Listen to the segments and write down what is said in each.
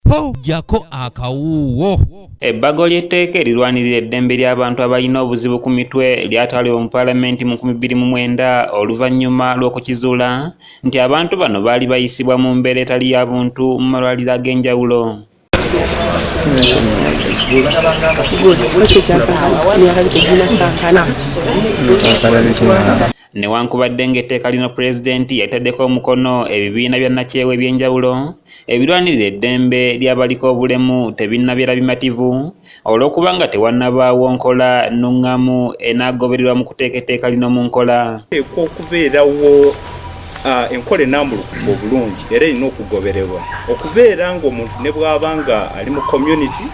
Jjako akawuuwo. Ebbago ly'etteeka erirwanirira eddembe ly'abantu abalina obuzibu ku mitwe lyatwalibwa mu Paalamenti mu 2009 oluvannyuma lw'okukizuula nti abantu bano baali bayisibwa mu mbeera etali ya buntu mu malwaliro ag'enjawulo. Newankubadde ng'etteeka lino Pulezidenti yalitaddeko omukono, ebibiina bya nnakyewa eby'enjawulo ebirwanirira eddembe ly'abaliko obulemu tebinnabeera bimativu olw'okuba nga tewannabaawo nkola nnungamu enaagobererwa mu kuteeka etteeka lino mu nkola. Kuteekwa okubeerawo enkola ennambulukufu obulungi era erina okugobererwa okubeera ng'omuntu ne bw'aba nga ali mu community,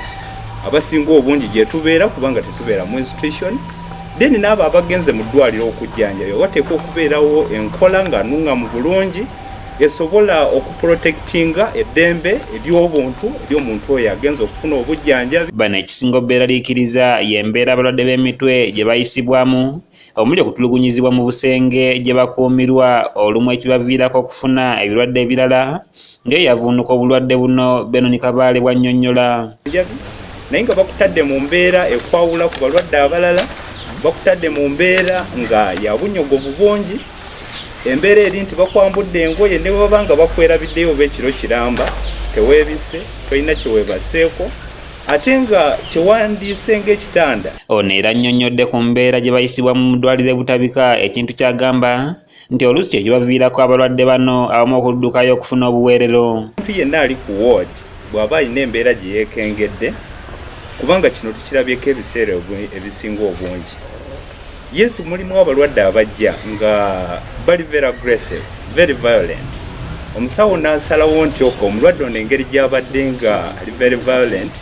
abasinga obungi gye tubeera kubanga tetubeera mu institution, then n'abo abagenze mu ddwaliro okujjanjabya, wateekwa okubeerawo enkola nga nnungamu bulungi esobola okuprotectinga eddembe ery'obuntu ery'omuntu oyo agenze okufuna obujjanjabi. Bano ekisinga obeeraliikiriza y'embeera abalwadde b'emitwe gye bayisibwamu, omuli okutulugunyizibwa mu busenge gye bakuumirwa, olumu ekibaviirako okufuna ebirwadde ebirala ng'eyavuunuka obulwadde buno Benon Kabaale bw'annyonnyola. Naye nga bakutadde mu mbeera ekwawula ku balwadde abalala, bakutadde mu mbeera nga ya bunyogovu bungi, embeera eri nti bakwambudde engoye ne bwe baba nga bakwerabiddeyo oba ekiro kiramba teweebise, tolina kye weebaseeko, ate nga kyewandiise ng'ekitanda. Ono era annyonnyodde ku mbeera gye bayisibwa mu ddwaliro e Butabika, ekintu ky'agamba nti oluusi ekibaviirako abalwadde bano abamu okuddukayo okufuna obuweerero. Omuntu yenna ali ku ward bw'aba alina embeera gye yeekengedde, kubanga kino tukirabyeko ebiseera ebisinga obungi, yes, mulimu abalwadde abajja nga bali very aggressive, very violent. Omusawo n'asalawo nti ok, omulwadde ono engeri gy'abadde nga ali very violent,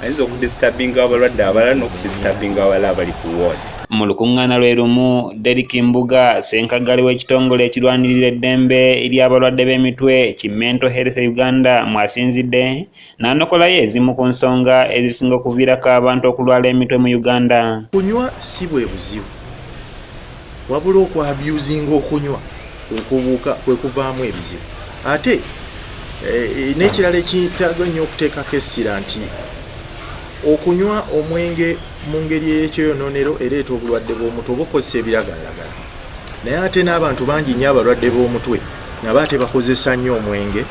ayinza okudisturbinga abalwadde abalala n'okudisturbinga abalala abali ku ward. Mu lukuŋŋaana lwe lumu, Derrick Mbuga, ssenkaggale w'ekitongole ekirwanirira eddembe ly'abalwadde b'emitwe ki Mental Health Uganda, mw'asinzidde n'anokolayo ezimu ku nsonga ezisinga okuviirako abantu okulwala emitwe mu Uganda. Kunywa si bwe buzibu, wabula okwabusinga okunywa kwekubuuka kwe kuvaamu ebizibu. Ate n'ekirala ekiyitaga ennyo okuteekako essira nti okunywa omwenge mu ngeri ey'ekyeyononero ereeta obulwadde bw'omutwe oba okozesa ebiragalalagala. Naye ate n'abantu bangi nnyo abalwadde b'omutwe nabo ate bakozesa nnyo omwenge,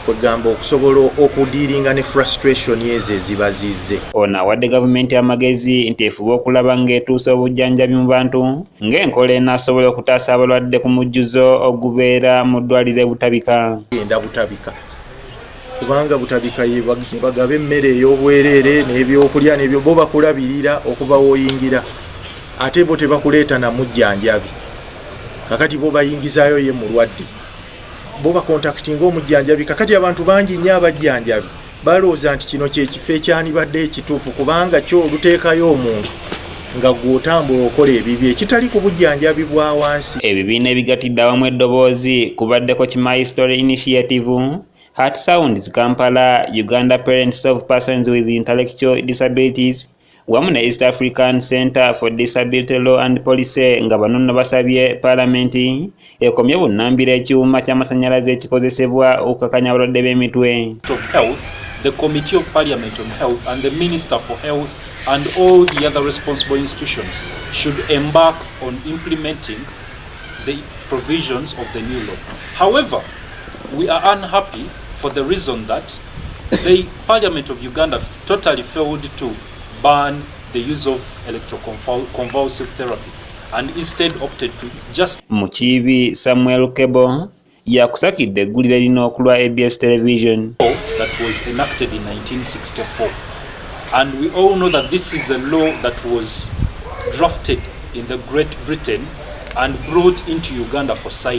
kwegamba okusobola okudealinga ne frustration ezo eziba zizze. Ono awadde gavumenti amagezi nti efube okulaba ng'etuusa obujjanjabi mu bantu ng'enkola enaasobola okutaasa abalwadde ku mujjuzo ogubeera mu ddwaliro e Butabika. Genda Butabika, kubanga Butabika ye bagaba emmere ey'obwereere n'ebyokulya n'ebyo, bo bakulabirira okuva w'oyingira, ate bo tebakuleeta na mujjanjabi. Kakati bo bayingizaayo ye mulwadde, bo bacontactinga omujjanjabi. Kakati abantu bangi nnyo abajjanjabi balowooza nti kino kyekifo ekyandibadde ekituufu, kubanga kyo oluteekayo omuntu nga gw'otambula okola ebibi ekitali ku bujjanjabi bwa wansi. Ebibiina ebigatidde awamu eddoboozi kubaddeko ki My Story Initiative, Heart Sounds Kampala, Uganda Parents of Persons with Intellectual Disabilities wamu ne East African Center for Disability Law and Policy, nga bano nno basabye Paalamenti ekomye bunnambiro ekyuma ky'amasannyalaze ekikozesebwa okukakanya abalwadde b'emitwe. Of Health, the Committee of Parliament on Health, and the Minister for Health and all the other responsible institutions should embark on implementing the provisions of the new law. However, we are unhappy for the reason that the Parliament of Uganda totally failed to ban the use of electroconvulsive therapy and instead opted to just Mukiibi Samuel Kebo yakusakidde eggulire lino ku lwa ABS Television. Law that was enacted in 1964. And we all know that this is a law that was drafted in the Great Britain and brought into Uganda for signing.